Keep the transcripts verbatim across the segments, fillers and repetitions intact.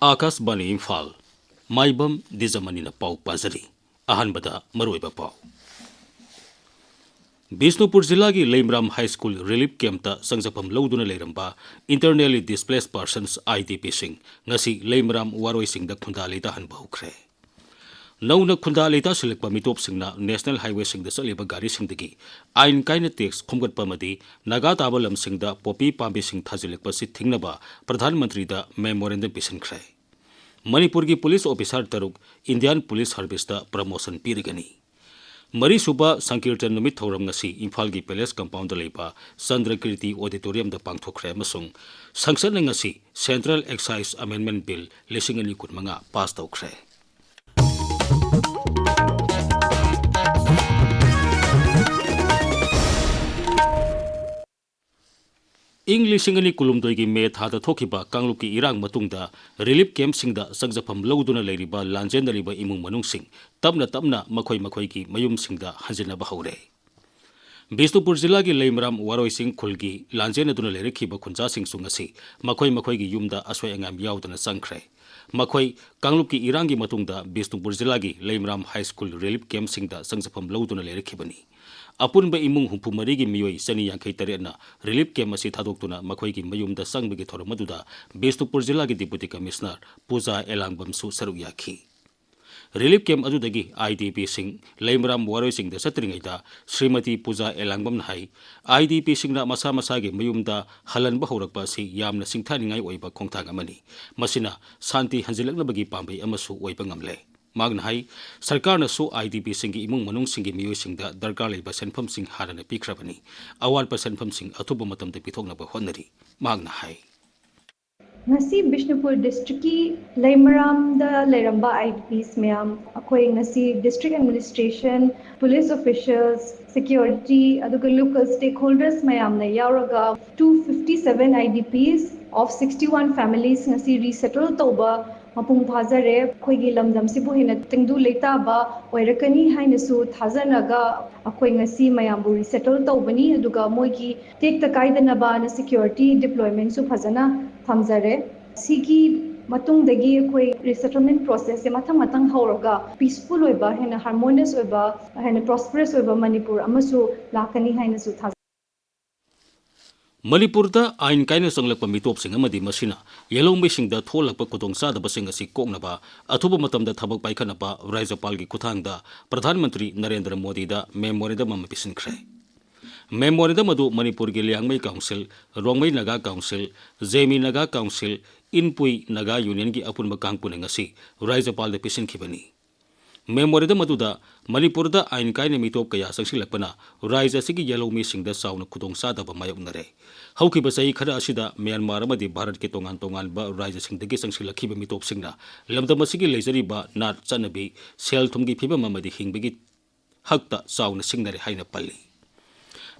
ꯑꯥꯀꯥꯁꯕꯥꯅꯤ ꯏꯝꯐꯥꯜ, ꯃꯥꯏꯕꯝ ꯗꯤꯖꯃꯅꯤꯅ ꯄꯥꯎ ꯄꯥꯖꯔꯤ꯫ ꯑꯍꯥꯟꯕꯗ ꯃꯔꯨꯑꯣꯏꯕ ꯄꯥꯎ꯫ ꯕꯤꯁꯅꯨꯄꯨꯔ ꯖꯤꯂꯥꯒꯤ ꯂꯩꯃꯔꯥꯝ ꯍꯥꯏ ꯁ꯭ꯀꯨꯜ ꯔꯤꯂꯤꯐ ꯀꯦꯝꯞꯇ ꯆꯪꯖꯐꯝ ꯂꯧꯗꯨꯅ ꯂꯩꯔꯝꯕ Internally Displaced Persons, IDPꯁꯤꯡ ꯉꯁꯤ ꯂꯩꯃꯔꯥꯝ ꯋꯥꯔꯣꯏꯁꯤꯡꯗ ꯈꯨꯟꯗꯥ ꯂꯩꯇꯥꯍꯟꯕ ꯍꯧꯈ꯭ꯔꯦ꯫ ꯅꯧꯅ ꯈꯨꯟꯗꯥ ꯂꯩꯇꯥꯁꯤꯜꯂꯛꯄ ꯃꯤꯇꯣꯞꯁꯤꯡꯅ ꯅꯦꯁꯅꯦꯜ ꯍꯥꯏꯋꯦꯁꯤꯡꯗ ꯆꯠꯂꯤꯕ ꯒꯥꯔꯤꯁꯤꯡꯗꯒꯤ ꯑꯥꯏꯟ ꯀꯥꯏꯅ ꯇꯦꯛꯁ ꯈꯣꯝꯒꯠꯄ ꯑꯃꯗꯤ ꯅꯥꯒꯥ ꯇꯥꯕ ꯂꯝꯁꯤꯡꯗ ꯄꯣꯄꯤ ꯄꯥꯝꯕꯤꯁꯤꯡ ꯊꯥꯖꯤꯜꯂꯛꯄ ꯑꯁꯤ ꯊꯤꯡꯅꯕ ꯄ꯭ꯔꯙꯥꯟ ꯃꯟꯇ꯭ꯔꯤꯗ ꯃꯦꯃꯣꯔꯦꯟꯗꯝ ꯄꯤꯁꯤꯟꯈ꯭ꯔꯦ꯫ ꯃꯅꯤꯄꯨꯔꯒꯤ ꯄꯨꯂꯤꯁ ꯑꯣꯐꯤꯁꯥꯔ ꯇꯔꯨꯛ ꯏꯟꯗꯤꯌꯥꯟ ꯄꯨꯂꯤꯁ ꯁꯔꯚꯤꯁꯇ ꯄ꯭ꯔꯃꯣꯁꯟ ꯄꯤꯔꯒꯅꯤ꯫ ꯃꯔꯤꯁꯨꯕ ꯁꯪꯀꯤꯔꯇꯟ ꯅꯨꯃꯤꯠ ꯊꯧꯔꯝ ꯉꯁꯤ ꯏꯝꯐꯥꯜꯒꯤ ꯄꯦꯂꯦꯁ ꯀꯝꯄꯥꯎꯟꯗ ꯂꯩꯕ ꯆꯟꯗ꯭ꯔꯀꯤꯔꯇꯤ ꯑꯣꯗꯤꯇꯣꯔꯤꯌꯝꯗ ꯄꯥꯡꯊꯣꯛꯈ꯭ꯔꯦ ꯑꯃꯁꯨꯡ ꯁꯪꯁꯠꯅ ꯉꯁꯤ Central Excise Amendment Bill ꯂꯤꯁꯤꯡ ꯑꯅꯤ ꯀꯨꯟꯃꯉꯥ ꯄꯥꯁ ꯇꯧꯈ꯭ꯔꯦ꯫ ꯏꯪ ꯂꯤꯁꯤꯡ ꯑꯅꯤ ꯀꯨꯟꯍꯨꯝꯗꯣꯏꯒꯤ ꯃꯦ ꯊꯥꯗ ꯊꯣꯛꯈꯤꯕ ꯀꯥꯡꯂꯨꯞꯀꯤ ꯏꯔꯥꯡ ꯃꯇꯨꯡꯗ ꯔꯤꯂꯤꯐ ꯀꯦꯝꯞꯁꯤꯡꯗ ꯆꯪꯖꯐꯝ ꯂꯧꯗꯨꯅ ꯂꯩꯔꯤꯕ ꯂꯥꯟꯖꯦꯟꯅꯔꯤꯕ ꯏꯃꯨꯡ ꯃꯅꯨꯡꯁꯤꯡ ꯇꯞꯅ ꯇꯞꯅ ꯃꯈꯣꯏ ꯃꯈꯣꯏꯒꯤ ꯃꯌꯨꯝꯁꯤꯡꯗ ꯍꯟꯖꯤꯟꯅꯕ ꯍꯧꯔꯦ꯫ ꯕꯤꯁꯅꯨꯄꯨꯔ ꯖꯤꯂꯥꯒꯤ ꯂꯩꯃꯔꯥꯝ ꯋꯥꯔꯣꯏ ꯆꯤꯡ ꯈꯨꯜꯒꯤ ꯂꯥꯟꯖꯦꯟꯅꯗꯨꯅ ꯂꯩꯔꯛꯈꯤꯕ ꯈꯨꯟꯖꯥꯁꯤꯡꯁꯨ ꯉꯁꯤ ꯃꯈꯣꯏ ꯃꯈꯣꯏꯒꯤ ꯌꯨꯝꯗ ꯑꯁꯣꯏ ꯑꯉꯥꯝ ꯌꯥꯎꯗꯅ ꯆꯪꯈ꯭ꯔꯦ꯫ ꯃꯈꯣꯏ ꯀꯥꯡꯂꯨꯞꯀꯤ ꯏꯔꯥꯡꯒꯤ ꯃꯇꯨꯡꯗ ꯕꯤꯁꯅꯨꯄꯨꯔ ꯖꯤꯂꯥꯒꯤ ꯂꯩꯃꯔꯥꯝ ꯍꯥꯏ ꯁ꯭ꯀꯨꯜ ꯔꯤꯂꯤꯐ ꯀꯦꯝꯞꯁꯤꯡꯗ ꯆꯪꯖꯐꯝ ꯂꯧꯗꯨꯅ ꯂꯩꯔꯛꯈꯤꯕꯅꯤ꯫ ꯑꯄꯨꯟꯕ ꯏꯃꯨꯡ ꯍꯨꯝꯐꯨ ꯃꯔꯤꯒꯤ ꯃꯤꯑꯣꯏ ꯆꯅꯤ ꯌꯥꯡꯈꯩ ꯇꯔꯦꯠꯅ ꯔꯤꯂꯤꯐ ꯀꯦꯝꯞ ꯑꯁꯤ ꯊꯥꯗꯣꯛꯇꯨꯅ ꯃꯈꯣꯏꯒꯤ ꯃꯌꯨꯝꯗ ꯆꯪꯕꯒꯤ ꯊꯧꯔꯝ ꯑꯗꯨꯗ ꯕꯤꯁꯅꯨꯄꯨꯔ ꯖꯤꯂꯥꯒꯤ ꯗꯤꯄꯨꯇꯤ ꯀꯃꯤꯁꯅꯔ ꯄꯨꯖꯥ ꯑꯦꯂꯥꯡꯕꯝꯁꯨ ꯁꯔꯨꯛ ꯌꯥꯈꯤ꯫ ꯔꯤꯂꯤꯐ ꯀꯦꯝꯞ ꯑꯗꯨꯗꯒꯤ IDPꯁꯤꯡ ꯂꯩꯃꯔꯥꯝ ꯋꯥꯔꯣꯏꯁꯤꯡꯗ ꯆꯠꯇ꯭ꯔꯤꯉꯩꯗ ꯁ꯭ꯔꯤꯃꯇꯤ ꯄꯨꯖꯥ ꯑꯦꯂꯥꯡꯕꯝꯅ ꯍꯥꯏ, IDPꯁꯤꯡꯅ ꯃꯁꯥ ꯃꯁꯥꯒꯤ ꯃꯌꯨꯝꯗ ꯍꯜꯍꯟꯕ ꯍꯧꯔꯛꯄ ꯑꯁꯤ ꯌꯥꯝꯅ ꯁꯤꯡꯊꯥꯅꯤꯡꯉꯥꯏ ꯑꯣꯏꯕ ꯈꯣꯡꯊꯥꯡ ꯑꯃꯅꯤ꯫ ꯃꯁꯤꯅ ꯁꯥꯟꯇꯤ ꯍꯟꯖꯤꯜꯂꯛꯅꯕꯒꯤ ꯄꯥꯝꯕꯩ ꯑꯃꯁꯨ ꯑꯣꯏꯕ ꯉꯝꯂꯦ꯫ ꯃꯍꯥꯛꯅ ꯍꯥꯏ, ꯁꯔꯀꯥꯔꯅꯁꯨ IDPꯁꯤꯡꯒꯤ ꯏꯃꯨꯡ ꯃꯅꯨꯡꯁꯤꯡꯒꯤ ꯃꯤꯑꯣꯏꯁꯤꯡꯗ ꯗꯔꯀꯥꯔ ꯂꯩꯕ ꯁꯦꯟꯐꯝꯁꯤꯡ ꯍꯥꯟꯅꯅ ꯄꯤꯈ꯭ꯔꯕꯅꯤ꯫ ꯑꯋꯥꯠꯄ ꯁꯦꯟꯐꯝꯁꯤꯡ ꯑꯊꯨꯕ ꯃꯇꯝꯗ ꯄꯤꯊꯣꯛꯅꯕ ꯍꯣꯠꯅꯔꯤ꯫ ꯃꯍꯥꯛꯅ ꯍꯥꯏ꯫ ꯉꯁꯤ ꯕꯤꯁꯅꯨꯄꯨꯔ ꯗꯤꯁꯇ꯭ꯔꯤꯛꯀꯤ ꯂꯩꯃꯔꯥꯝꯗ ꯂꯩꯔꯝꯕ IDPs ꯃꯌꯥꯝ, ꯑꯩꯈꯣꯏ ꯉꯁꯤ district administration, police officials, security, ꯑꯗꯨꯒ local stakeholders ꯃꯌꯥꯝꯅ ꯌꯥꯎꯔꯒ two fifty seven IDPs of sixty one families ꯉꯁꯤ resettle ꯇꯧꯕ ꯃꯄꯨꯡ ꯐꯥꯖꯔꯦ꯫ ꯑꯩꯈꯣꯏꯒꯤ ꯂꯝꯗꯝꯁꯤꯕꯨ ꯍꯦꯟꯅ ꯇꯪꯗꯨ ꯂꯩꯇꯥꯕ ꯑꯣꯏꯔꯛꯀꯅꯤ ꯍꯥꯏꯅꯁꯨ ꯊꯥꯖꯅꯒ ꯑꯩꯈꯣꯏ ꯉꯁꯤ ꯃꯌꯥꯝꯕꯨ resettle ꯇꯧꯕꯅꯤ꯫ ꯑꯗꯨꯒ ꯃꯣꯏꯒꯤ ꯇꯦꯛꯇ ꯀꯥꯏꯗꯅꯕꯅ security deploymentꯁꯨ ꯐꯖꯅ ꯊꯝꯖꯔꯦ꯫ ꯁꯤꯒꯤ ꯃꯇꯨꯡꯗꯒꯤ ꯑꯩꯈꯣꯏ ꯔꯤꯁꯦꯇꯜꯃꯦꯟ ꯄ꯭ꯔꯣꯁꯦꯁꯁꯦ ꯃꯊꯪ ꯃꯊꯪ ꯍꯧꯔꯒ ꯄꯤꯁꯐꯨꯜ ꯑꯣꯏꯕ, ꯍꯦꯟꯅ ꯍꯥꯔꯃꯣꯅꯤꯌꯁ ꯑꯣꯏꯕ, ꯍꯦꯟꯅ ꯄ꯭ꯔꯣꯁꯄꯔꯁ ꯑꯣꯏꯕ ꯃꯅꯤꯄꯨꯔ ꯑꯃꯁꯨ ꯂꯥꯛꯀꯅꯤ ꯍꯥꯏꯅꯁꯨ ꯊꯥꯖꯩ꯫ ꯃꯅꯤꯄꯨꯔꯗ ꯑꯥꯏꯟ ꯀꯥꯏꯅ ꯆꯪꯂꯛꯄ ꯃꯤꯇꯣꯞꯁꯤꯡ ꯑꯃꯗꯤ ꯃꯁꯤꯅ ꯌꯦꯜꯍꯧꯃꯤꯁꯤꯡꯗ ꯊꯣꯛꯍꯜꯂꯛꯄ ꯈꯨꯗꯣꯡꯆꯥꯗꯕꯁꯤꯡ ꯑꯁꯤ ꯀꯣꯛꯅꯕ ꯑꯊꯨꯕ ꯃꯇꯝꯗ ꯊꯕꯛ ꯄꯥꯏꯈꯠꯅꯕ ꯔꯥꯖ꯭ꯌꯄꯥꯜꯒꯤ ꯈꯨꯠꯊꯥꯡꯗ ꯄ꯭ꯔꯙꯥꯟ ꯃꯟꯇ꯭ꯔꯤ ꯅꯔꯦꯟꯗ꯭ꯔ ꯃꯣꯗꯤꯗ ꯃꯦꯃꯣꯔꯦꯟꯗꯝ ꯑꯃ ꯄꯤꯁꯤꯟꯈ꯭ꯔꯦ꯫ ꯃꯦꯃꯣꯔꯦꯟꯗꯝ ꯑꯗꯨ ꯃꯅꯤꯄꯨꯔꯒꯤ Liangmai council, Rongmei Naga council, Zeme Naga council, Inpui Naga ꯌꯨꯅꯤꯌꯟꯒꯤ ꯑꯄꯨꯟꯕ ꯀꯥꯡꯕꯨꯅ ꯉꯁꯤ ꯔꯥꯖ꯭ꯌꯄꯥꯜꯗ ꯄꯤꯁꯤꯟꯈꯤꯕꯅꯤ꯫ ꯃꯦꯃꯣꯔꯦꯟꯗꯝ ꯑꯗꯨꯗ ꯃꯅꯤꯄꯨꯔꯗ ꯑꯥꯏꯟ ꯀꯥꯏꯅ ꯃꯤꯇꯣꯞ ꯀꯌꯥ ꯆꯪꯁꯤꯜꯂꯛꯄꯅ ꯔꯥꯖ꯭ꯌ ꯑꯁꯤꯒꯤ ꯌꯦꯜꯍꯧꯃꯤꯁꯤꯡꯗ ꯆꯥꯎꯅ ꯈꯨꯗꯣꯡꯆꯥꯗꯕ ꯃꯥꯌꯣꯛꯅꯔꯦ꯫ ꯍꯧꯈꯤꯕ ꯆꯍꯤ ꯈꯔ ꯑꯁꯤꯗ ꯃ꯭ꯌꯥꯟꯃꯥꯔ ꯑꯃꯗꯤ ꯚꯥꯔꯠꯀꯤ ꯇꯣꯉꯥꯟ ꯇꯣꯉꯥꯟꯕ ꯔꯥꯖ꯭ꯌꯁꯤꯡꯗꯒꯤ ꯆꯪꯁꯤꯜꯂꯛꯈꯤꯕ ꯃꯤꯇꯣꯞꯁꯤꯡꯅ ꯂꯝꯗꯝ ꯑꯁꯤꯒꯤ ꯂꯩꯖꯔꯤꯕ ꯅꯥꯠ ꯆꯠꯅꯕꯤ, ꯁꯦꯜ ꯊꯨꯝꯒꯤ ꯐꯤꯕꯝ ꯑꯃꯗꯤ ꯍꯤꯡꯕꯒꯤ ꯍꯛꯇ ꯆꯥꯎꯅ ꯁꯤꯡꯅꯔꯦ ꯍꯥꯏꯅ ꯄꯜꯂꯤ꯫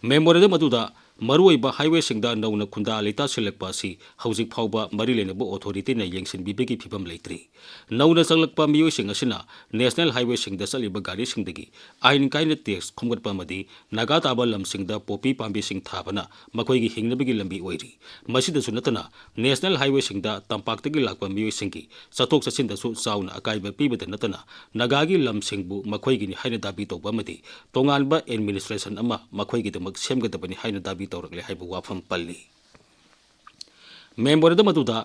ꯃꯦꯃꯣꯔꯦꯟꯗꯝ ꯑꯗꯨꯗ ꯃꯔꯨꯑꯣꯏꯕ ꯍꯥꯏꯋꯦꯁꯤꯡꯗ ꯅꯧꯅ ꯈꯨꯟꯗꯥ ꯂꯩꯇꯥ ꯁꯤꯜꯂꯛꯄ ꯑꯁꯤ ꯍꯧꯖꯤꯛ ꯐꯥꯎꯕ ꯃꯔꯤ ꯂꯩꯅꯕ ꯑꯣꯊꯣꯔꯤꯇꯤꯅ ꯌꯦꯡꯁꯤꯟꯕꯤꯕꯒꯤ ꯐꯤꯕꯝ ꯂꯩꯇ꯭ꯔꯤ꯫ ꯅꯧꯅ ꯆꯪꯂꯛꯄ ꯃꯤꯑꯣꯏꯁꯤꯡ ꯑꯁꯤꯅ ꯅꯦꯁꯅꯦꯜ ꯍꯥꯏꯋꯦꯁꯤꯡꯗ ꯆꯠꯂꯤꯕ ꯒꯥꯔꯤꯁꯤꯡꯗꯒꯤ ꯑꯥꯏꯟ ꯀꯥꯏꯅ ꯇꯦꯛꯁ ꯈꯣꯝꯒꯠꯄ ꯑꯃꯗꯤ ꯅꯥꯒꯥ ꯇꯥꯕ ꯂꯝꯁꯤꯡꯗ ꯄꯣꯄꯤ ꯄꯥꯝꯕꯤꯁꯤꯡ ꯊꯥꯕꯅ ꯃꯈꯣꯏꯒꯤ ꯍꯤꯡꯅꯕꯒꯤ ꯂꯝꯕꯤ ꯑꯣꯏꯔꯤ꯫ ꯃꯁꯤꯗꯁꯨ ꯅꯠꯇꯅ ꯅꯦꯁꯅꯦꯜ ꯍꯥꯏꯋꯦꯁꯤꯡꯗ ꯇꯝꯄꯥꯛꯇꯒꯤ ꯂꯥꯛꯄ ꯃꯤꯑꯣꯏꯁꯤꯡꯒꯤ ꯆꯠꯊꯣꯛ ꯆꯠꯁꯤꯟꯗꯁꯨ ꯆꯥꯎꯅ ꯑꯀꯥꯏꯕ ꯄꯤꯕꯗ ꯅꯠꯇꯅ ꯅꯥꯒꯥꯒꯤ ꯂꯝꯁꯤꯡꯕꯨ ꯃꯈꯣꯏꯒꯤꯅꯤ ꯍꯥꯏꯅ ꯗꯥꯕꯤ ꯇꯧꯕ ꯑꯃꯗꯤ ꯇꯣꯉꯥꯟꯕ ꯑꯦꯗꯃꯤꯅꯤꯁꯇ꯭ꯔꯦꯁꯟ ꯑꯃ ꯃꯈꯣꯏꯒꯤꯗꯃꯛ ꯁꯦꯝꯒꯗꯕꯅꯤ ꯍꯥꯏꯅ ꯗꯥꯕꯤ ꯇꯧꯔꯛꯂꯦ ꯍꯥꯏꯕ ꯋꯥꯐꯝ ꯄꯜꯂꯤ꯫ ꯃꯦꯃꯣꯔꯦꯟꯗꯝ ꯑꯗꯨꯗ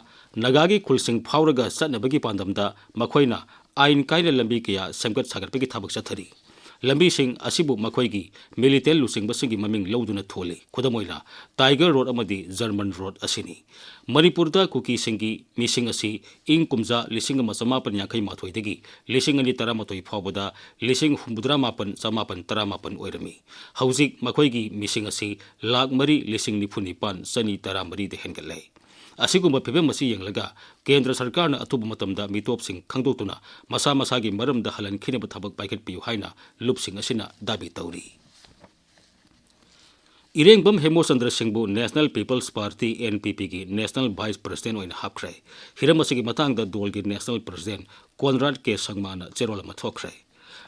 ꯅꯥꯒꯥꯒꯤ ꯈꯨꯜꯁꯤꯡ ꯐꯥꯎꯔꯒ ꯆꯠꯅꯕꯒꯤ ꯄꯥꯟꯗꯝꯗ ꯃꯈꯣꯏꯅ ꯑꯥꯏꯟ ꯀꯥꯏꯅ ꯂꯝꯕꯤ ꯀꯌꯥ ꯁꯦꯝꯒꯠ ꯁꯥꯒꯠꯄꯒꯤ ꯊꯕꯛ ꯆꯠꯊꯔꯤ꯫ ꯂꯝꯕꯤꯁꯤꯡ ꯑꯁꯤꯕꯨ ꯃꯈꯣꯏꯒꯤ ꯃꯤꯂꯤꯇꯦꯟ ꯂꯨꯆꯤꯡꯕꯁꯤꯡꯒꯤ ꯃꯃꯤꯡ ꯂꯧꯗꯨꯅ ꯊꯣꯜꯂꯤ꯫ ꯈꯨꯗꯝ ꯑꯣꯏꯅ, ꯇꯥꯏꯒꯔ ꯔꯣꯗ ꯑꯃꯗꯤ ꯖꯔꯃꯟ ꯔꯣꯗ ꯑꯁꯤꯅꯤ꯫ ꯃꯅꯤꯄꯨꯔꯗ ꯀꯨꯀꯤꯁꯤꯡꯒꯤ ꯃꯤꯁꯤꯡ ꯑꯁꯤ ꯏꯪ ꯀꯨꯝꯖꯥ ꯂꯤꯁꯤꯡ ꯑꯃ ꯆꯃꯥꯄꯟ ꯌꯥꯡꯈꯩ ꯃꯥꯊꯣꯏꯗꯒꯤ ꯂꯤꯁꯤꯡ ꯑꯅꯤ ꯇꯔꯥꯃꯥꯊꯣꯏ ꯐꯥꯎꯕꯗ ꯂꯤꯁꯤꯡ ꯍꯨꯝꯐꯨꯇꯔꯥ ꯃꯥꯄꯟ ꯆꯃꯥꯄꯟ ꯇꯔꯥꯃꯥꯄꯟ ꯑꯣꯏꯔꯝꯃꯤ꯫ ꯍꯧꯖꯤꯛ ꯃꯈꯣꯏꯒꯤ ꯃꯤꯁꯤꯡ ꯑꯁꯤ ꯂꯥꯈ ꯃꯔꯤ ꯂꯤꯁꯤꯡ ꯅꯤꯐꯨ ꯅꯤꯄꯥꯟ ꯆꯅꯤ ꯇꯔꯥꯃꯔꯤꯗ ꯍꯦꯟꯒꯠꯂꯦ꯫ ꯑꯁꯤꯒꯨꯝꯕ ꯐꯤꯕꯝ ꯑꯁꯤ ꯌꯦꯡꯂꯒ ꯀꯦꯟꯗ꯭ꯔ ꯁꯔꯀꯥꯔꯅ ꯑꯊꯨꯕ ꯃꯇꯝꯗ ꯃꯤꯇꯣꯞꯁꯤꯡ ꯈꯪꯗꯣꯛꯇꯨꯅ ꯃꯁꯥ ꯃꯁꯥꯒꯤ ꯃꯔꯝꯗ ꯍꯜꯍꯟꯈꯤꯅꯕ ꯊꯕꯛ ꯄꯥꯏꯈꯠꯄꯤꯌꯨ ꯍꯥꯏꯅ ꯂꯨꯞꯁꯤꯡ ꯑꯁꯤꯅ ꯗꯥꯕꯤ ꯇꯧꯔꯤ꯫ ꯏꯔꯦꯡꯕꯝ ꯍꯦꯃꯣꯆꯟꯗ꯭ꯔ ꯁꯤꯡꯕꯨ National People's Party, N P P ꯒꯤ National Vice President ꯑꯣꯏꯅ ꯍꯥꯞꯈ꯭ꯔꯦ꯫ ꯍꯤꯔꯝ ꯑꯁꯤꯒꯤ ꯃꯇꯥꯡꯗ ꯗꯣꯜꯒꯤ National President ꯀꯣꯟꯔꯥꯗ ꯀꯦ ꯁꯪꯃꯥꯅ ꯆꯦꯔꯣꯜ ꯑꯃ ꯊꯣꯛꯈ꯭ꯔꯦ꯫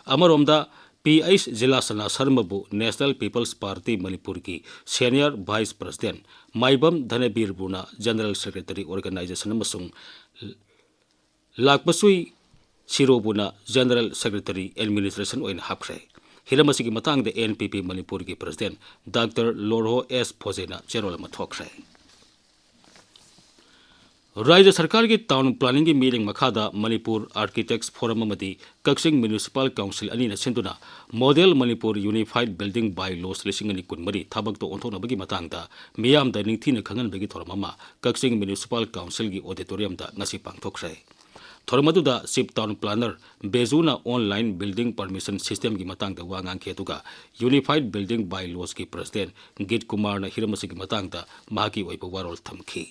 ꯑꯃꯔꯣꯝꯗ, ꯄꯤ ꯑꯩꯆ ꯖꯤꯂꯥꯁꯅꯥ ꯁꯔꯃꯕꯨ National People's Party ꯃꯅꯤꯄꯨꯔꯒꯤ Senior Vice President, ꯃꯥꯏꯕꯝ ꯙꯅꯕꯤꯔꯕꯨꯅ General Secretary Organization ꯑꯃꯁꯨꯡ ꯂꯥꯛꯄꯁꯨꯏ ꯁꯤꯔꯣꯕꯨꯅ General Secretary Administration ꯑꯣꯏꯅ ꯍꯥꯞꯈ꯭ꯔꯦ꯫ ꯍꯤꯔꯝ ꯑꯁꯤꯒꯤ ꯃꯇꯥꯡꯗ N P P ꯃꯅꯤꯄꯨꯔꯒꯤ President Doctor ꯂꯣꯔꯍꯣ ꯑꯦꯁ ꯐꯣꯖꯦꯅ ꯆꯦꯔꯣꯜ ꯑꯃ ꯊꯣꯛꯈ꯭ꯔꯦ꯫ ꯔꯥꯖ꯭ꯌ ꯁꯔꯀꯥꯔꯒꯤ Town Planningꯒꯤ ꯃꯤꯠꯌꯦꯡ ꯃꯈꯥꯗ ꯃꯅꯤꯄꯨꯔ Architects Forum ꯑꯃꯗꯤ ꯀꯛꯆꯤꯡ Municipal Council ꯑꯅꯤꯅ ꯁꯤꯟꯗꯨꯅ Model Manipur Unified Building Bylaws ꯂꯤꯁꯤꯡ ꯑꯅꯤ ꯀꯨꯟꯃꯔꯤ ꯊꯕꯛꯇ ꯑꯣꯟꯊꯣꯛꯅꯕꯒꯤ ꯃꯇꯥꯡꯗ ꯃꯤꯌꯥꯝꯗ ꯅꯤꯡꯊꯤꯅ ꯈꯪꯍꯟꯕꯒꯤ ꯊꯧꯔꯝ ꯑꯃ ꯀꯛꯆꯤꯡ Municipal Councilꯒꯤ auditoriumꯗ ꯉꯁꯤ ꯄꯥꯡꯊꯣꯛꯈ꯭ꯔꯦ꯫ ꯊꯧꯔꯝ ꯑꯗꯨꯗ Chief Town Planner ꯕꯦꯖꯨꯅ online building permission systemꯒꯤ ꯃꯇꯥꯡꯗ ꯋꯥ ꯉꯥꯡꯈꯤ, ꯑꯗꯨꯒ Unified Building Bylawsꯀꯤ President ꯒꯤꯠ ꯀꯨꯃꯥꯔꯅ ꯍꯤꯔꯝ ꯑꯁꯤꯒꯤ ꯃꯇꯥꯡꯗ ꯃꯍꯥꯛꯀꯤ ꯑꯣꯏꯕ ꯋꯥꯔꯣꯜ ꯊꯝꯈꯤ꯫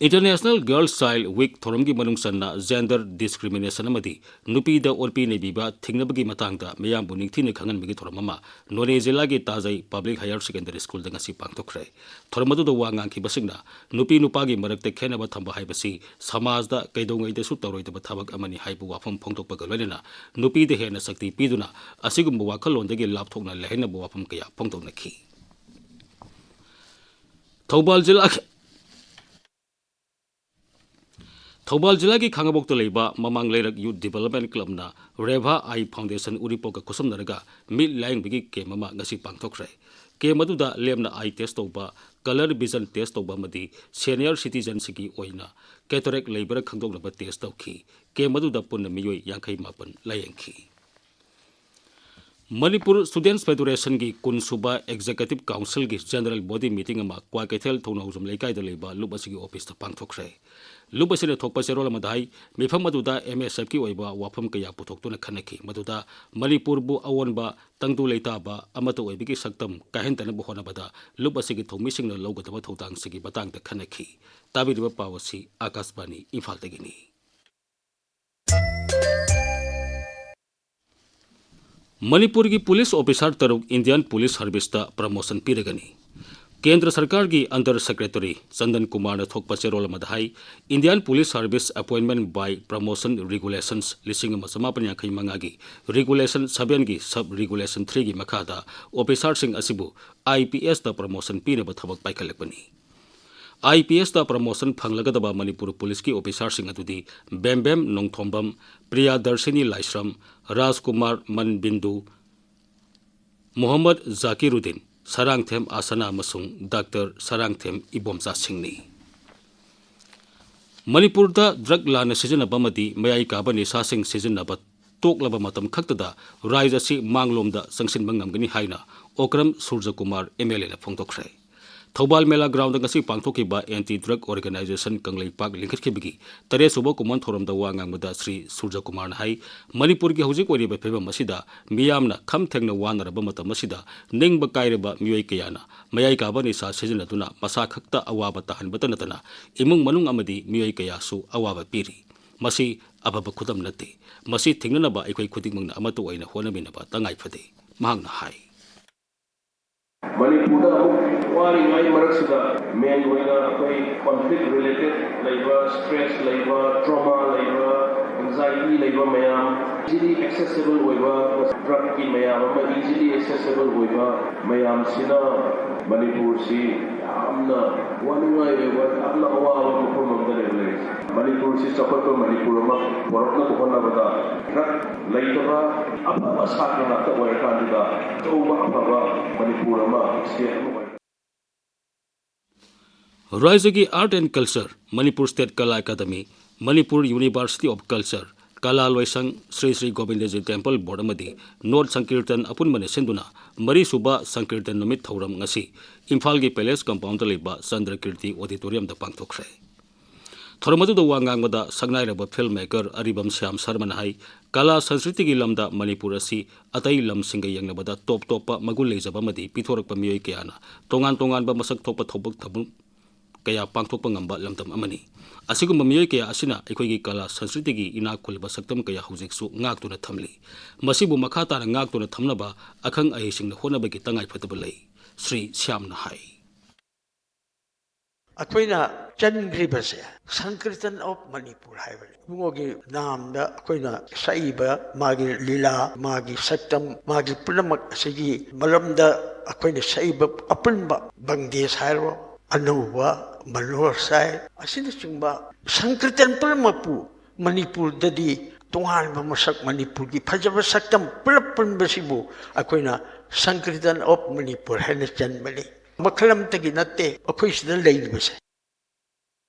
International Girl Child Week ꯊꯧꯔꯝꯒꯤ ꯃꯅꯨꯡ ꯆꯟꯅ gender discrimination ꯑꯃꯗꯤ ꯅꯨꯄꯤꯗ ꯑꯣꯠꯄꯤ ꯅꯩꯕꯤꯕ ꯊꯤꯡꯅꯕꯒꯤ ꯃꯇꯥꯡꯗ ꯃꯤꯌꯥꯝꯕꯨ ꯅꯤꯡꯊꯤꯅ ꯈꯪꯍꯟꯕꯒꯤ ꯊꯧꯔꯝ ꯑꯃ ꯅꯣꯅꯦ ꯖꯤꯂꯥꯒꯤ ꯇꯥꯖꯩ Public Higher Secondary Schoolꯗ ꯉꯁꯤ ꯄꯥꯡꯊꯣꯛꯈ꯭ꯔꯦ꯫ ꯊꯧꯔꯝ ꯑꯗꯨꯗ ꯋꯥ ꯉꯥꯡꯈꯤꯕꯁꯤꯡꯅ ꯅꯨꯄꯤ ꯅꯨꯄꯥꯒꯤ ꯃꯔꯛꯇ ꯈꯦꯠꯅꯕ ꯊꯝꯕ ꯍꯥꯏꯕꯁꯤ ꯁꯃꯥꯖꯗ ꯀꯩꯗꯧꯉꯩꯗꯁꯨ ꯇꯧꯔꯣꯏꯗꯕ ꯊꯕꯛ ꯑꯃꯅꯤ ꯍꯥꯏꯕ ꯋꯥꯐꯝ ꯐꯣꯡꯗꯣꯛꯄꯒ ꯂꯣꯏꯅꯅ ꯅꯨꯄꯤꯗ ꯍꯦꯟꯅ ꯁꯛꯇꯤ ꯄꯤꯗꯨꯅ ꯑꯁꯤꯒꯨꯝꯕ ꯋꯥꯈꯜꯂꯣꯟꯗꯒꯤ ꯂꯥꯞꯊꯣꯛꯅ ꯂꯩꯍꯟꯅꯕ ꯋꯥꯐꯝ ꯀꯌꯥ ꯐꯣꯡꯗꯣꯛꯅꯈꯤ꯫ ꯊꯧꯕꯥꯜ ꯖꯤꯂꯥ ꯊꯧꯕꯥꯜ ꯖꯤꯂꯥꯒꯤ ꯈꯥꯉꯕꯣꯛꯇ ꯂꯩꯕ ꯃꯃꯥꯡ ꯂꯩꯔꯛ Youth Development Clubꯅ Rebha Eye Foundation ꯎꯔꯤꯄꯣꯛꯀ ꯈꯨꯠꯁꯝꯅꯔꯒ ꯃꯤꯠ ꯂꯥꯌꯦꯡꯕꯒꯤ camp ꯑꯃ ꯉꯁꯤ ꯄꯥꯡꯊꯣꯛꯈ꯭ꯔꯦ꯫ Camp ꯑꯗꯨꯗ ꯂꯦꯝꯅ eye test ꯇꯧꯕ, colour vision test ꯇꯧꯕ ꯑꯃꯗꯤ senior citizenꯁꯤꯡꯒꯤ ꯑꯣꯏꯅ cataract ꯂꯩꯕ꯭ꯔꯥ ꯈꯪꯗꯣꯛꯅꯕ test ꯇꯧꯈꯤ꯫ Camp ꯑꯗꯨꯗ ꯄꯨꯟꯅ ꯃꯤꯑꯣꯏ ꯌꯥꯡꯈꯩ ꯃꯥꯄꯟ ꯂꯥꯌꯦꯡꯈꯤ꯫ ꯃꯅꯤꯄꯨꯔ Students Federationꯒꯤ ꯀꯨꯟ ꯁꯨꯕ Executive Councilꯒꯤ General Body Meeting ꯑꯃ ꯀ꯭ꯋꯥꯀꯩꯊꯦꯜ ꯊꯧꯅꯥꯎꯖꯝ ꯂꯩꯀꯥꯏꯗ ꯂꯩꯕ ꯂꯨꯞ ꯑꯁꯤꯒꯤ officeꯇ ꯄꯥꯡꯊꯣꯛꯈ꯭ꯔꯦ꯫ ꯂꯨꯞ ꯑꯁꯤꯅ ꯊꯣꯛꯄ ꯆꯦꯔꯣꯜ ꯑꯃꯗ ꯍꯥꯏ, ꯃꯤꯐꯝ ꯑꯗꯨꯗ M S Fꯀꯤ ꯑꯣꯏꯕ ꯋꯥꯐꯝ ꯀꯌꯥ ꯄꯨꯊꯣꯛꯇꯨꯅ ꯈꯟꯅꯈꯤ, ꯃꯗꯨꯗ ꯃꯅꯤꯄꯨꯔꯕꯨ ꯑꯑꯣꯟꯕ ꯇꯪꯗꯨ ꯂꯩꯇꯥꯕ ꯑꯃꯠꯇ ꯑꯣꯏꯕꯒꯤ ꯁꯛꯇꯝ ꯀꯥꯏꯍꯟꯗꯅꯕ ꯍꯣꯠꯅꯕꯗ ꯂꯨꯞ ꯑꯁꯤꯒꯤ ꯊꯧꯃꯤꯁꯤꯡꯅ ꯂꯧꯒꯗꯕ ꯊꯧꯗꯥꯡꯁꯤꯡꯒꯤ ꯃꯇꯥꯡꯗ ꯈꯟꯅꯈꯤ꯫ ꯇꯥꯕꯤꯔꯤꯕ ꯄꯥꯎ ꯑꯁꯤ ꯑꯀꯥꯁꯕꯥꯅꯤ ꯏꯝꯐꯥꯜꯗꯒꯤꯅꯤ꯫ ꯃꯅꯤꯄꯨꯔꯒꯤ police officer ꯇꯔꯨꯛ Indian Police Serviceꯇ promotion ꯄꯤꯔꯒꯅꯤ꯫ ꯀꯦꯟꯗ꯭ꯔ ꯁꯔꯀꯥꯔꯒꯤ Under Secretary ꯆꯟꯗꯟ ꯀꯨꯃꯥꯔꯅ ꯊꯣꯛꯄ ꯆꯦꯔꯣꯜ ꯑꯃꯗ ꯍꯥꯏ, Indian Police Service Appointment by Promotion Regulations ꯂꯤꯁꯤꯡ ꯑꯃ ꯆꯃꯥꯄꯟ ꯌꯥꯡꯈꯩ ꯃꯉꯥꯒꯤ Regulation sevenꯒꯤ Sub Regulation threeꯒꯤ ꯃꯈꯥꯗ officerꯁꯤꯡ ꯑꯁꯤꯕꯨ I P Sꯇ promotion ꯄꯤꯅꯕ ꯊꯕꯛ ꯄꯥꯏꯈꯠꯂꯛꯄꯅꯤ꯫ ꯑꯥꯏ ꯄꯤ ꯑꯦꯁꯇ ꯄ꯭ꯔꯃꯣꯁꯟ ꯐꯪꯂꯒꯗꯕ ꯃꯅꯤꯄꯨꯔ ꯄꯨꯂꯤꯁꯀꯤ ꯑꯣꯐꯤꯁꯥꯔꯁꯤꯡ ꯑꯗꯨꯗꯤ ꯕꯦꯝꯕꯦꯝ ꯅꯣꯡꯊꯣꯝꯕꯝ, ꯄ꯭ꯔꯤꯌꯥꯗꯔꯁꯤꯅꯤ ꯂꯥꯏꯁ꯭ꯔꯝ, ꯔꯥꯖꯀꯨꯃꯥꯔ ꯃꯟꯕꯤꯟꯗꯨ, ꯃꯣꯍꯝꯃꯗ ꯖꯥꯀꯤꯔꯨꯗꯤꯟ, ꯁꯔꯥꯡꯊꯦꯝ ꯑꯥꯁꯅꯥ ꯑꯃꯁꯨꯡ ꯗꯥꯛꯇꯔ ꯁꯔꯥꯡꯊꯦꯝ ꯏꯕꯣꯝꯆꯥ ꯁꯤꯡꯅꯤ꯫ ꯃꯅꯤꯄꯨꯔꯗ ꯗ꯭ꯔꯒ ꯂꯥꯟꯅ ꯁꯤꯖꯤꯟꯅꯕ ꯑꯃꯗꯤ ꯃꯌꯥꯏ ꯀꯥꯕ ꯅꯤꯁꯥꯁꯤꯡ ꯁꯤꯖꯤꯟꯅꯕ ꯇꯣꯛꯂꯕ ꯃꯇꯝ ꯈꯛꯇꯗ ꯔꯥꯏꯖ ꯑꯁꯤ ꯃꯥꯡꯂꯣꯝꯗ ꯆꯪꯁꯤꯟꯕ ꯉꯝꯒꯅꯤ ꯍꯥꯏꯅ ꯑꯣꯀ꯭ꯔꯝ ꯁꯨꯔꯖꯀꯨꯃꯥꯔ ꯑꯦꯝ ꯑꯦꯜ ꯑꯦꯅ ꯐꯣꯡꯗꯣꯛꯈ꯭ꯔꯦ꯫ ꯊꯧꯕꯥꯜ ꯃꯦꯂꯥ ꯒ꯭ꯔꯥꯎꯟꯗ ꯉꯁꯤ ꯄꯥꯡꯊꯣꯛꯈꯤꯕ ꯑꯦꯟꯇꯤ ꯗ꯭ꯔꯒ ꯑꯣꯔꯒꯅꯥꯏꯖꯦꯁꯟ ꯀꯪꯂꯩꯄꯥꯛ ꯂꯤꯡꯈꯠꯈꯤꯕꯒꯤ ꯇꯔꯦꯠ ꯁꯨꯕ ꯀꯨꯝꯑꯣꯟ ꯊꯧꯔꯝꯗ ꯋꯥ ꯉꯥꯡꯕꯗ ꯁ꯭ꯔꯤ ꯁꯨꯔꯖꯀꯨꯃꯥꯔꯅ ꯍꯥꯏ, ꯃꯅꯤꯄꯨꯔꯒꯤ ꯍꯧꯖꯤꯛ ꯑꯣꯏꯔꯤꯕ ꯐꯤꯕꯝ ꯑꯁꯤꯗ ꯃꯤꯌꯥꯝꯅ ꯈꯝ ꯊꯦꯡꯅ ꯋꯥꯅꯔꯕ ꯃꯇꯝ ꯑꯁꯤꯗ ꯅꯤꯡꯕ ꯀꯥꯏꯔꯕ ꯃꯤꯑꯣꯏ ꯀꯌꯥꯅ ꯃꯌꯥꯏ ꯀꯥꯕ ꯅꯤꯁꯥ ꯁꯤꯖꯤꯟꯅꯗꯨꯅ ꯃꯁꯥ ꯈꯛꯇ ꯑꯋꯥꯕ ꯇꯥꯍꯟꯕꯇ ꯅꯠꯇꯅ ꯏꯃꯨꯡ ꯃꯅꯨꯡ ꯑꯃꯗꯤ ꯃꯤꯑꯣꯏ ꯀꯌꯥꯁꯨ ꯑꯋꯥꯕ ꯄꯤꯔꯤ꯫ ꯃꯁꯤ ꯑꯐꯕ ꯈꯨꯗꯝ ꯅꯠꯇꯦ꯫ ꯃꯁꯤ ꯊꯤꯡꯅꯅꯕ ꯑꯩꯈꯣꯏ ꯈꯨꯗꯤꯡꯃꯛꯅ ꯑꯃꯠꯇ ꯑꯣꯏꯅ ꯍꯣꯠꯅꯃꯤꯟꯅꯕ ꯇꯉꯥꯏ ꯐꯗꯦ, ꯃꯍꯥꯛꯅ ꯍꯥꯏ꯫ ꯃꯅꯤꯄꯨꯔꯗ ꯑꯃꯨꯛ ꯋꯥꯔꯤꯉꯩ ꯃꯔꯛꯁꯤꯗ ꯃꯦꯟ ꯑꯣꯏꯅ ꯑꯩꯈꯣꯏ ꯀꯣꯟꯐ꯭ꯂꯤꯛ ꯔꯤꯂꯦꯇꯦꯠ ꯂꯩꯕ, ꯁ꯭ꯇ꯭ꯔꯦꯁ ꯂꯩꯕ, ꯇ꯭ꯔꯣꯃꯥ ꯂꯩꯕ, ꯑꯦꯡꯖꯥꯏꯇꯤ ꯂꯩꯕ ꯃꯌꯥꯝ, ꯏꯖꯤꯂꯤ ꯑꯦꯛꯁꯦꯁꯤꯕꯜ ꯑꯣꯏꯕ ꯗ꯭ꯔꯒꯀꯤ ꯃꯌꯥꯝ ꯑꯃ, ꯏꯖꯤꯂꯤ ꯑꯦꯛꯁꯦꯁꯤꯕꯜ ꯑꯣꯏꯕ ꯃꯌꯥꯝꯁꯤꯅ ꯃꯅꯤꯄꯨꯔꯁꯤ ꯌꯥꯝꯅ ꯋꯥꯅꯤꯡꯉꯥꯏ ꯑꯣꯏꯕ, ꯌꯥꯝꯅ ꯑꯋꯥꯕ ꯃꯐꯝ ꯑꯃꯗ ꯂꯩꯕ ꯂꯩꯔꯤꯁꯦ꯫ ꯃꯅꯤꯄꯨꯔꯁꯤ ꯆꯥꯎꯈꯠꯄ ꯃꯅꯤꯄꯨꯔ ꯑꯃ ꯄꯨꯔꯛꯅꯕ ꯍꯣꯠꯅꯕꯗ ꯗ꯭ꯔꯒ ꯂꯩꯇꯕ ꯑꯐꯕ ꯁꯥꯇ꯭ꯔ ꯉꯥꯛꯇ ꯑꯣꯏꯔꯀꯥꯟꯗꯨꯗ ꯑꯆꯧꯕ ꯑꯐꯕ ꯃꯅꯤꯄꯨꯔ ꯑꯃ, ꯁ꯭ꯇꯦꯠ ꯑꯃ ꯑꯣꯏꯔꯛꯀꯅꯤ꯫ ꯔꯥꯏꯖ꯭ꯌꯒꯤ Art and Culture, Manipur state Kala Akademi, Manipur University of Culture, Kala Loishang, Shri Shri Govindaji temple board ꯑꯃꯗꯤ ꯅꯣꯔꯠ ꯁꯪꯀꯤꯔꯇꯟ ꯑꯄꯨꯟꯕꯅ ꯁꯤꯟꯗꯨꯅ ꯃꯔꯤꯁꯨꯕ ꯁꯪꯀꯤꯔꯇꯟ ꯅꯨꯃꯤꯠ ꯊꯧꯔꯝ ꯉꯁꯤ ꯏꯝꯐꯥꯜꯒꯤ ꯄꯦꯂꯦꯁ ꯀꯝꯄꯥꯎꯟꯗ ꯂꯩꯕ ꯆꯟꯗ꯭ꯔꯀꯤꯔꯇꯤ ꯑꯣꯗꯤꯇꯣꯔꯤꯌꯝꯗ ꯄꯥꯡꯊꯣꯛꯈ꯭ꯔꯦ꯫ ꯊꯧꯔꯝ ꯑꯗꯨꯗ ꯋꯥ ꯉꯥꯡꯕꯗ ꯁꯛꯅꯥꯏꯔꯕ ꯐꯤꯜꯝ ꯃꯦꯀꯔ ꯑꯔꯤꯕꯝ ꯁ꯭ꯌꯥꯝ ꯁꯔꯃꯅ ꯍꯥꯏ, ꯀꯂꯥ ꯁꯪꯁꯀ꯭ꯔꯤꯇꯤꯒꯤ ꯂꯝꯗ ꯃꯅꯤꯄꯨꯔ ꯑꯁꯤ ꯑꯇꯩ ꯂꯝꯁꯤꯡꯒ ꯌꯦꯡꯅꯕꯗ ꯇꯣꯞ ꯇꯣꯞꯄ ꯃꯒꯨꯟ ꯂꯩꯖꯕ ꯑꯃꯗꯤ ꯄꯤꯊꯣꯔꯛꯄ ꯃꯤꯑꯣꯏ ꯀꯌꯥꯅ ꯇꯣꯉꯥꯟ ꯇꯣꯉꯥꯟꯕ ꯃꯁꯛ ꯊꯣꯛꯄ ꯊꯕꯛ ꯊꯧꯔꯝ ꯀꯌꯥ ꯄꯥꯡꯊꯣꯛꯄ ꯉꯝꯕ ꯂꯝꯗꯝ ꯑꯃꯅꯤ꯫ ꯑꯁꯤꯒꯨꯝꯕ ꯃꯤꯑꯣꯏ ꯀꯌꯥ ꯑꯁꯤꯅ ꯑꯩꯈꯣꯏꯒꯤ ꯀꯂꯥ ꯁꯪꯁꯀ꯭ꯔꯤꯇꯤꯒꯤ ꯏꯅꯥꯛ ꯈꯨꯜꯂꯕ ꯁꯛꯇꯝ ꯀꯌꯥ ꯍꯧꯖꯤꯛꯁꯨ ꯉꯥꯛꯇꯨꯅ ꯊꯝꯂꯤ꯫ ꯃꯁꯤꯕꯨ ꯃꯈꯥ ꯇꯥꯅ ꯉꯥꯛꯇꯨꯅ ꯊꯝꯅꯕ ꯑꯈꯪ ꯑꯍꯩꯁꯤꯡꯅ ꯍꯣꯠꯅꯕꯒꯤ ꯇꯉꯥꯏꯐꯗꯕ ꯂꯩ, ꯁ꯭ꯔꯤ ꯁ꯭ꯌꯥꯝꯅ ꯍꯥꯏ꯫ ꯑꯩꯈꯣꯏꯅ ꯆꯟꯈ꯭ꯔꯤꯕꯁꯦ ꯁꯪꯀꯤꯔꯇꯟ ꯑꯣꯐ ꯃꯅꯤꯄꯨꯔ ꯍꯥꯏꯕꯅꯤ꯫ ꯏꯕꯨꯡꯉꯣꯒꯤ ꯅꯥꯝꯗ ꯑꯩꯈꯣꯏꯅ ꯁꯛꯏꯕ ꯃꯥꯒꯤ ꯂꯤꯂꯥ, ꯃꯥꯒꯤ ꯁꯛꯇꯝ, ꯃꯥꯒꯤ ꯄꯨꯝꯅꯃꯛ ꯑꯁꯤꯒꯤ ꯃꯔꯝꯗ ꯑꯩꯈꯣꯏꯅ ꯁꯛꯏꯕ ꯑꯄꯨꯟꯕ ꯕꯪꯗꯦꯁ ꯍꯥꯏꯔꯣ, ꯑꯅꯧꯕ ꯃꯜꯍꯣꯔ ꯁꯥꯏ ꯑꯁꯤꯅꯆꯤꯡꯕ ꯁꯪꯀ꯭ꯔꯤꯇꯟ ꯄꯨꯝꯅꯃꯛꯄꯨ ꯃꯅꯤꯄꯨꯔꯗꯗꯤ ꯇꯣꯉꯥꯟꯕ ꯃꯁꯛ, ꯃꯅꯤꯄꯨꯔꯒꯤ ꯐꯖꯕ ꯁꯛꯇꯝ ꯄꯨꯂꯞ ꯄꯨꯟꯕꯁꯤꯕꯨ ꯑꯩꯈꯣꯏꯅ Sankirtan of Manipur ꯍꯥꯏꯅ ꯆꯟꯕꯅꯤ꯫ ꯃꯈꯜ ꯑꯃꯠꯇꯒꯤ ꯅꯠꯇꯦ ꯑꯩꯈꯣꯏ ꯁꯤꯗ ꯂꯩꯔꯤꯕꯁꯦ꯫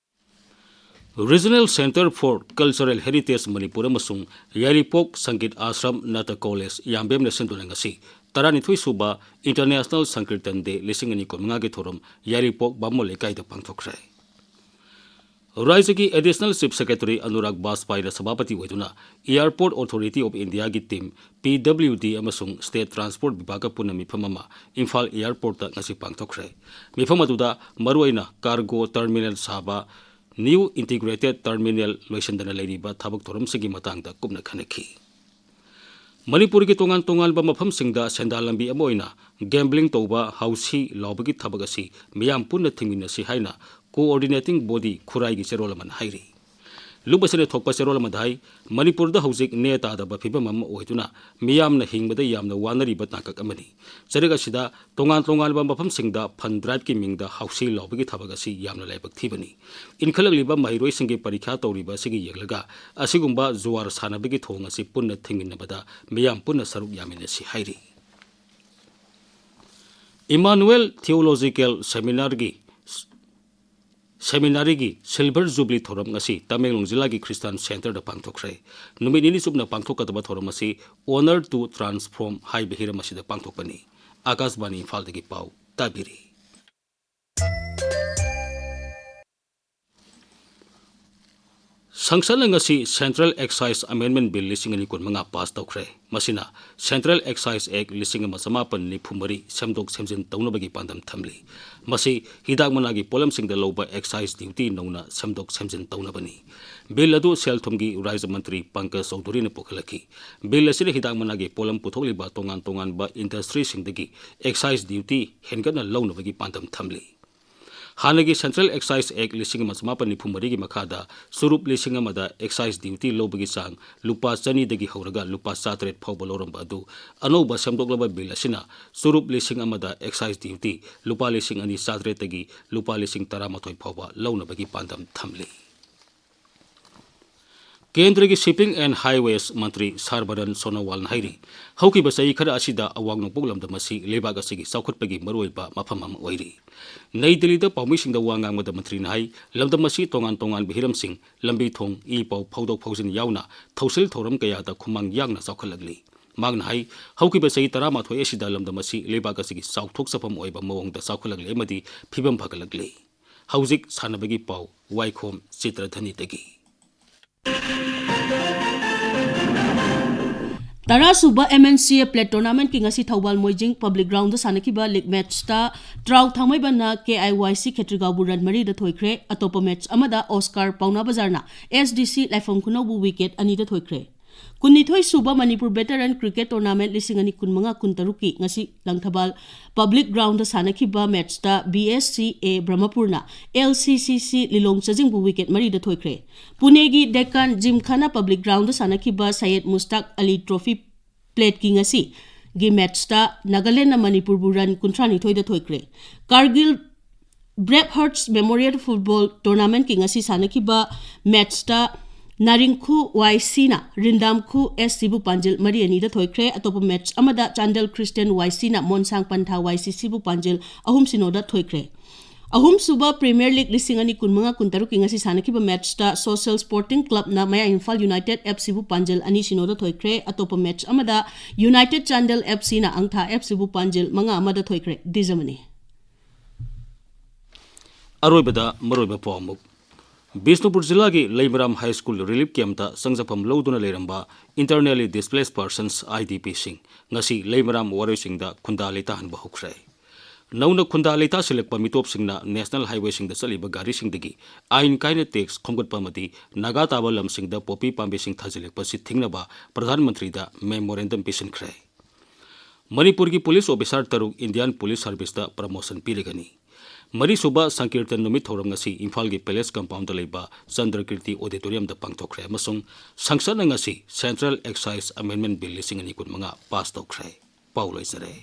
Regional Centre for Cultural Heritage Manipur ꯑꯃꯁꯨꯡ ꯌꯥꯏꯔꯤꯄꯣꯛ ꯁꯪꯒꯤꯠ ꯑꯥꯁ꯭ꯔꯝ ꯅꯥꯇ ꯀꯣꯂꯦꯖ ꯌꯥꯝꯕꯦꯝꯅ ꯁꯤꯟꯗꯨꯅ ꯉꯁꯤ ꯇꯔꯥꯅꯤꯊꯣꯏ ꯁꯨꯕ International Sankirtan Day ꯂꯤꯁꯤꯡ ꯑꯅꯤ ꯀꯨꯟꯃꯉꯥꯒꯤ ꯊꯧꯔꯝ ꯌꯥꯏꯔꯤꯄꯣꯛ ꯕꯥꯃꯣꯟ ꯂꯩꯀꯥꯏꯗ ꯄꯥꯡꯊꯣꯛꯈ꯭ꯔꯦ꯫ ꯔꯥꯖ꯭ꯌꯒꯤ Additional Chief Secretary ꯑꯅꯨꯔꯥꯒ ꯕꯥꯖꯄꯥꯏꯅ ꯁꯚꯥꯄꯇꯤ ꯑꯣꯏꯗꯨꯅ Airport Authority of Indiaꯒꯤ team, P W D ꯑꯃꯁꯨꯡ State Transport ꯕꯤꯚꯥꯒꯀ ꯄꯨꯟꯅ ꯃꯤꯐꯝ ꯑꯃ ꯏꯝꯐꯥꯜ Airportꯇ ꯉꯁꯤ ꯄꯥꯡꯊꯣꯛꯈ꯭ꯔꯦ꯫ ꯃꯤꯐꯝ ꯑꯗꯨꯗ ꯃꯔꯨꯑꯣꯏꯅ cargo terminal ꯁꯥꯕ, New Integrated Terminal ꯂꯣꯏꯁꯤꯟꯗꯅ ꯂꯩꯔꯤꯕ ꯊꯕꯛ ꯊꯧꯔꯝꯁꯤꯡꯒꯤ ꯃꯇꯥꯡꯗ ꯀꯨꯞꯅ ꯈꯟꯅꯈꯤ꯫ ꯃꯅꯤꯄꯨꯔꯒꯤ ꯇꯣꯉꯥꯟ ꯇꯣꯉꯥꯟꯕ ꯃꯐꯝꯁꯤꯡꯗ ꯁꯦꯟꯗꯥꯟ ꯂꯝꯕꯤ ꯑꯃ ꯑꯣꯏꯅ gambling ꯇꯧꯕ, ꯍꯥꯎꯁꯤ ꯂꯥꯎꯕꯒꯤ ꯊꯕꯛ ꯑꯁꯤ ꯃꯤꯌꯥꯝ ꯄꯨꯟꯅ ꯊꯤꯡꯃꯤꯟꯅꯁꯤ ꯍꯥꯏꯅ Coordinating Body ꯈꯨꯔꯥꯏꯒꯤ ꯆꯦꯔꯣꯜ ꯑꯃꯅ ꯍꯥꯏꯔꯤ꯫ ꯂꯨꯞ ꯑꯁꯤꯅ ꯊꯣꯛꯄ ꯆꯦꯔꯣꯜ ꯑꯃꯗ ꯍꯥꯏ, ꯃꯅꯤꯄꯨꯔꯗ ꯍꯧꯖꯤꯛ ꯅꯦ ꯇꯥꯗꯕ ꯐꯤꯕꯝ ꯑꯃ ꯑꯣꯏꯗꯨꯅ ꯃꯤꯌꯥꯝꯅ ꯍꯤꯡꯕꯗ ꯌꯥꯝꯅ ꯋꯥꯅꯔꯤꯕ ꯇꯥꯡꯀꯛ ꯑꯃꯅꯤ꯫ ꯆꯩꯔꯛ ꯑꯁꯤꯗ ꯇꯣꯉꯥꯟ ꯇꯣꯉꯥꯟꯕ ꯃꯐꯝꯁꯤꯡꯗ fund driveꯀꯤ ꯃꯤꯡꯗ ꯍꯥꯎꯁꯤ ꯂꯥꯎꯕꯒꯤ ꯊꯕꯛ ꯑꯁꯤ ꯌꯥꯝꯅ ꯂꯥꯏꯕꯛ ꯊꯤꯕꯅꯤ꯫ ꯏꯟꯈꯠꯂꯛꯂꯤꯕ ꯃꯍꯩꯔꯣꯏꯁꯤꯡꯒꯤ ꯄꯔꯤꯈ꯭ꯌꯥ ꯇꯧꯔꯤꯕ ꯑꯁꯤꯒꯤ ꯌꯦꯡꯂꯒ ꯑꯁꯤꯒꯨꯝꯕ ꯖꯨꯋꯥꯔ ꯁꯥꯟꯅꯕꯒꯤ ꯊꯧꯑꯣꯡ ꯑꯁꯤ ꯄꯨꯟꯅ ꯊꯤꯡꯃꯤꯟꯅꯕꯗ ꯃꯤꯌꯥꯝ ꯄꯨꯟꯅ ꯁꯔꯨꯛ ꯌꯥꯃꯤꯟꯅꯁꯤ ꯍꯥꯏꯔꯤ꯫ Emmanuel Theological Seminarꯒꯤ Seminaryꯒꯤ Silver Jubilee ꯊꯧꯔꯝ ꯉꯁꯤ ꯇꯃꯦꯡꯂꯣꯡ ꯖꯤꯂꯥꯒꯤ Christian Centreꯗ ꯄꯥꯡꯊꯣꯛꯈ꯭ꯔꯦ꯫ ꯅꯨꯃꯤꯠ ꯅꯤꯅꯤ ꯆꯨꯞꯅ ꯄꯥꯡꯊꯣꯛꯀꯗꯕ ꯊꯧꯔꯝ ꯑꯁꯤ Honor to Transform ꯍꯥꯏꯕ ꯍꯤꯔꯝ ꯑꯁꯤꯗ ꯄꯥꯡꯊꯣꯛꯄꯅꯤ꯫ ꯑꯀꯥꯁꯕꯥꯅꯤ ꯏꯝꯐꯥꯜꯗꯒꯤ ꯄꯥꯎ ꯇꯥꯕꯤꯔꯤ꯫ ꯁꯪꯁꯠꯅ ꯉꯁꯤ Central Excise Amendment Bill ꯂꯤꯁꯤꯡ ꯑꯅꯤ ꯀꯨꯟꯃꯉꯥ pass ꯇꯧꯈ꯭ꯔꯦ꯫ ꯃꯁꯤꯅ Central Excise Act ꯂꯤꯁꯤꯡ ꯑꯃ ꯆꯃꯥꯄꯟ ꯅꯤꯐꯨ ꯃꯔꯤ ꯁꯦꯝꯗꯣꯛ ꯁꯦꯝꯖꯤꯟ ꯇꯧꯅꯕꯒꯤ ꯄꯥꯟꯗꯝ ꯊꯝꯂꯤ꯫ ꯃꯁꯤ ꯍꯤꯗꯥꯛ ꯃꯅꯥꯒꯤ ꯄꯣꯠꯂꯝꯁꯤꯡꯗ ꯂꯧꯕ excise duty ꯅꯧꯅ ꯁꯦꯝꯗꯣꯛ ꯁꯦꯝꯖꯤꯟ ꯇꯧꯅꯕꯅꯤ꯫ Bill ꯑꯗꯨ ꯁꯦꯜ ꯊꯨꯝꯒꯤ ꯔꯥꯖ꯭ꯌ ꯃꯟꯇ꯭ꯔꯤ ꯄꯪꯀꯖ ꯆꯧꯙꯨꯔꯤꯅ ꯄꯨꯈꯠꯂꯛꯈꯤ꯫ Bill ꯑꯁꯤꯅ ꯍꯤꯗꯥꯛ ꯃꯅꯥꯒꯤ ꯄꯣꯠꯂꯝ ꯄꯨꯊꯣꯛꯂꯤꯕ ꯇꯣꯉꯥꯟ ꯇꯣꯉꯥꯟꯕ industryꯁꯤꯡꯗꯒꯤ excise duty ꯍꯦꯟꯒꯠꯅ ꯂꯧꯅꯕꯒꯤ ꯄꯥꯟꯗꯝ ꯊꯝꯂꯤ꯫ ꯍꯥꯟꯅꯒꯤ Central Excise Act ꯂꯤꯁꯤꯡ ꯑꯃ ꯆꯃꯥꯄꯟ ꯅꯤꯐꯨ ꯃꯔꯤꯒꯤ ꯃꯈꯥꯗ ꯆꯨꯔꯨꯞ ꯂꯤꯁꯤꯡ ꯑꯃꯗ excise duty ꯂꯧꯕꯒꯤ ꯆꯥꯡ ꯂꯨꯄꯥ ꯆꯅꯤꯗꯒꯤ ꯍꯧꯔꯒ ꯂꯨꯄꯥ ꯆꯥꯇꯔꯦꯠ ꯐꯥꯎꯕ ꯂꯧꯔꯝꯕ ꯑꯗꯨ ꯑꯅꯧꯕ ꯁꯦꯝꯗꯣꯛꯂꯕ ꯕꯤꯜ ꯑꯁꯤꯅ ꯆꯨꯔꯨꯞ ꯂꯤꯁꯤꯡ ꯑꯃꯗ excise duty ꯂꯨꯄꯥ ꯂꯤꯁꯤꯡ ꯑꯅꯤ ꯆꯥꯇꯔꯦꯠꯇꯒꯤ ꯂꯨꯄꯥ ꯂꯤꯁꯤꯡ ꯇꯔꯥꯃꯥꯊꯣꯏ ꯐꯥꯎꯕ ꯂꯧꯅꯕꯒꯤ ꯄꯥꯟꯗꯝ ꯊꯝꯂꯤ꯫ ꯀꯦꯟꯗ꯭ꯔꯒꯤ Shipping and Highways ꯃꯟꯇ꯭ꯔꯤ ꯁꯔꯕꯥꯅꯟꯗ ꯁꯣꯅꯣꯋꯥꯜꯅ ꯍꯥꯏꯔꯤ, ꯍꯧꯈꯤꯕ ꯆꯍꯤ ꯈꯔ ꯑꯁꯤꯗ ꯑꯋꯥꯡ ꯅꯣꯡꯄꯣꯛ ꯂꯝꯗꯝ ꯑꯁꯤ ꯂꯩꯕꯥꯛ ꯑꯁꯤꯒꯤ ꯆꯥꯎꯈꯠꯄꯒꯤ ꯃꯔꯨꯑꯣꯏꯕ ꯃꯐꯝ ꯑꯃ ꯑꯣꯏꯔꯤ꯫ ꯅꯩ ꯗꯤꯜꯂꯤꯗ ꯄꯥꯎꯃꯤꯁꯤꯡꯗ ꯋꯥ ꯉꯥꯡꯕꯗ ꯃꯟꯇ꯭ꯔꯤꯅ ꯍꯥꯏ, ꯂꯝꯗꯝ ꯑꯁꯤ ꯇꯣꯉꯥꯟ ꯇꯣꯉꯥꯟꯕ ꯍꯤꯔꯝꯁꯤꯡ, ꯂꯝꯕꯤ ꯊꯣꯡ, ꯏ ꯄꯥꯎ ꯐꯥꯎꯗꯣꯛ ꯐꯥꯎꯖꯤꯟ ꯌꯥꯎꯅ ꯊꯧꯁꯤꯜ ꯊꯧꯔꯝ ꯀꯌꯥꯗ ꯈꯨꯃꯥꯡ ꯌꯥꯡꯅ ꯆꯥꯎꯈꯠꯂꯛꯂꯤ꯫ ꯃꯍꯥꯛꯅ ꯍꯥꯏ, ꯍꯧꯈꯤꯕ ꯆꯍꯤ ꯇꯔꯥꯃꯥꯊꯣꯏ ꯑꯁꯤꯗ ꯂꯝꯗꯝ ꯑꯁꯤ ꯂꯩꯕꯥꯛ ꯑꯁꯤꯒꯤ ꯆꯥꯎꯊꯣꯛꯆꯐꯝ ꯑꯣꯏꯕ ꯃꯑꯣꯡꯗ ꯆꯥꯎꯈꯠꯂꯛꯂꯤ ꯑꯃꯗꯤ ꯐꯤꯕꯝ ꯐꯒꯠꯂꯛꯂꯤ꯫ ꯍꯧꯖꯤꯛ ꯁꯥꯟꯅꯕꯒꯤ ꯄꯥꯎ, ꯋꯥꯏꯈꯣꯝ ꯆꯤꯇ꯭ꯔꯙꯅꯤꯗꯒꯤ꯫ ꯇꯔꯥ ꯁꯨꯕ M N C A Plate Tournamentꯀꯤ ꯉꯁꯤ ꯊꯧꯕꯥꯜ ꯃꯣꯏꯖꯤꯡ Public Groundꯗ ꯁꯥꯟꯅꯈꯤꯕ league matchꯇ ꯇ꯭ꯔꯥꯎ ꯊꯥꯡꯃꯩꯕꯟꯅ K I Y C ꯈꯦꯇ꯭ꯔꯤꯒꯥꯎꯕꯨ run ꯃꯔꯤꯗ ꯊꯣꯏꯈ꯭ꯔꯦ꯫ ꯑꯇꯣꯞꯄ match ꯑꯃꯗ Oscar ꯄꯥꯎꯅꯥ ꯕꯖꯥꯔꯅ S D C ꯂꯥꯏꯐꯝ ꯈꯨꯅꯧꯕꯨ wicket ꯑꯅꯤꯗ ꯊꯣꯏꯈ꯭ꯔꯦ꯫ ꯀꯨꯟꯅꯤꯊꯣꯏ ꯁꯨꯕ Manipur Veteran Cricket Tournament ꯂꯤꯁꯤꯡ ꯑꯅꯤ ꯀꯨꯟꯃꯉꯥ ꯀꯨꯟꯇꯔꯨꯛꯀꯤ ꯉꯁꯤ ꯂꯪꯊꯕꯥꯜ Public Groundꯗ ꯁꯥꯟꯅꯈꯤꯕ matchꯇ B S C A ꯕ꯭ꯔꯍꯃꯄꯨꯔꯅ L C C C Lilong ꯆꯥꯖꯤꯡꯕꯨ wicket ꯃꯔꯤꯗ ꯊꯣꯏꯈ꯭ꯔꯦ꯫ ꯄꯨꯅꯦꯒꯤ Deccan Gymkhana Public Groundꯗ ꯁꯥꯟꯅꯈꯤꯕ Syed Mushtaq Ali Trophy Plateꯀꯤ ꯉꯁꯤꯒꯤ matchꯇ ꯅꯥꯒꯥꯂꯦꯟꯗꯅ ꯃꯅꯤꯄꯨꯔꯕꯨ run ꯀꯨꯟꯊ꯭ꯔꯥꯅꯤꯊꯣꯏꯗ ꯊꯣꯏꯈ꯭ꯔꯦ꯫ Kargil Bravehearts Memorial Football Tournamentꯀꯤ ꯉꯁꯤ ꯁꯥꯟꯅꯈꯤꯕ matchꯇ ꯅꯥꯔꯤꯡꯈꯨ Y Cꯅ ꯔꯤꯟꯗꯥꯝꯈꯨ S Cꯕꯨ ꯄꯥꯟꯖꯤꯜ ꯃꯔꯤ ꯑꯅꯤꯗ ꯊꯣꯏꯈ꯭ꯔꯦ꯫ ꯑꯇꯣꯞꯄ match ꯑꯃꯗ Chandel Christian Y Cꯅ ꯃꯣꯟꯁꯥꯡ ꯄꯟꯊꯥ Y C Cꯕꯨ ꯄꯥꯟꯖꯤꯜ ꯑꯍꯨꯝ ꯁꯤꯅꯣꯗ ꯊꯣꯏꯈ꯭ꯔꯦ꯫ ꯑꯍꯨꯝꯁꯨꯕ Premier League ꯂꯤꯁꯤꯡ ꯑꯅꯤ ꯀꯨꯟꯃꯉꯥ ꯀꯨꯟꯇꯔꯨꯛꯀꯤ ꯉꯁꯤ ꯁꯥꯟꯅꯈꯤꯕ matchꯇ Social Sporting Clubꯅ ꯃꯌꯥꯡ ꯏꯝꯐꯥꯜ United F Cꯕꯨ ꯄꯥꯟꯖꯤꯜ ꯑꯅꯤ ꯁꯤꯅꯣꯗ ꯊꯣꯏꯈ꯭ꯔꯦ꯫ ꯑꯇꯣꯞꯄ match ꯑꯃꯗ United Chandel F Cꯅ ꯑꯪꯊꯥ F Cꯕꯨ ꯄꯥꯟꯖꯤꯜ ꯃꯉꯥ ꯑꯃꯗ ꯊꯣꯏꯈ꯭ꯔꯦ꯫ ꯗꯤꯖꯃꯅꯤ꯫ ꯑꯔꯣꯏꯕꯗ ꯃꯔꯨꯑꯣꯏꯕ ꯄꯥꯎ ꯑꯃꯨꯛ꯫ ꯕꯤꯁꯅꯨꯄꯨꯔ ꯖꯤꯂꯥꯒꯤ ꯂꯩꯃꯔꯥꯝ High School relief campꯇ ꯆꯪꯖꯐꯝ ꯂꯧꯗꯨꯅ ꯂꯩꯔꯝꯕ Internally Displaced Persons, I D Pꯁꯤꯡ ꯉꯁꯤ ꯂꯩꯃꯔꯥꯝ ꯋꯥꯔꯣꯏꯁꯤꯡꯗ ꯈꯨꯟꯗꯥ ꯂꯩꯇꯥꯍꯟꯕ ꯍꯧꯈ꯭ꯔꯦ꯫ ꯅꯧꯅ ꯈꯨꯟꯗꯥ ꯂꯩꯇꯥꯁꯤꯜꯂꯛꯄ ꯃꯤꯇꯣꯞꯁꯤꯡꯅ National Highwayꯁꯤꯡꯗ ꯆꯠꯂꯤꯕ ꯒꯥꯔꯤꯁꯤꯡꯗꯒꯤ ꯑꯥꯏꯟ ꯀꯥꯏꯅ tax ꯈꯣꯝꯒꯠꯄ ꯑꯃꯗꯤ ꯅꯥꯒꯥ ꯇꯥꯕ ꯂꯝꯁꯤꯡꯗ ꯄꯣꯄꯤ ꯄꯥꯝꯕꯤꯁꯤꯡ ꯊꯥꯖꯤꯜꯂꯛꯄ ꯑꯁꯤ ꯊꯤꯡꯅꯕ ꯄ꯭ꯔꯙꯥꯟ ꯃꯟꯇ꯭ꯔꯤꯗ memorandum ꯄꯤꯁꯤꯟꯈ꯭ꯔꯦ꯫ ꯃꯅꯤꯄꯨꯔꯒꯤ police officer ꯇꯔꯨꯛ Indian Police Serviceꯇ promotion ꯄꯤꯔꯒꯅꯤ꯫ ꯃꯔꯤꯁꯨꯕ ꯁꯪꯀꯤꯔꯇꯟ ꯅꯨꯃꯤꯠ ꯊꯧꯔꯝ ꯉꯁꯤ ꯏꯝꯐꯥꯜꯒꯤ ꯄꯦꯂꯦꯁ ꯀꯝꯄꯥꯎꯟꯗ ꯂꯩꯕ ꯆꯟꯗ꯭ꯔꯀꯤꯔꯇꯤ ꯑꯣꯗꯤꯇꯣꯔꯤꯌꯝꯗ ꯄꯥꯡꯊꯣꯛꯈ꯭ꯔꯦ ꯑꯃꯁꯨꯡ ꯁꯪꯁꯠꯅ ꯉꯁꯤ Central Excise Amendment Bill ꯂꯤꯁꯤꯡ ꯑꯅꯤ ꯀꯨꯟꯃꯉꯥ ꯄꯥꯁ ꯇꯧꯈ꯭ꯔꯦ꯫ ꯄꯥꯎ ꯂꯣꯏꯖꯔꯦ꯫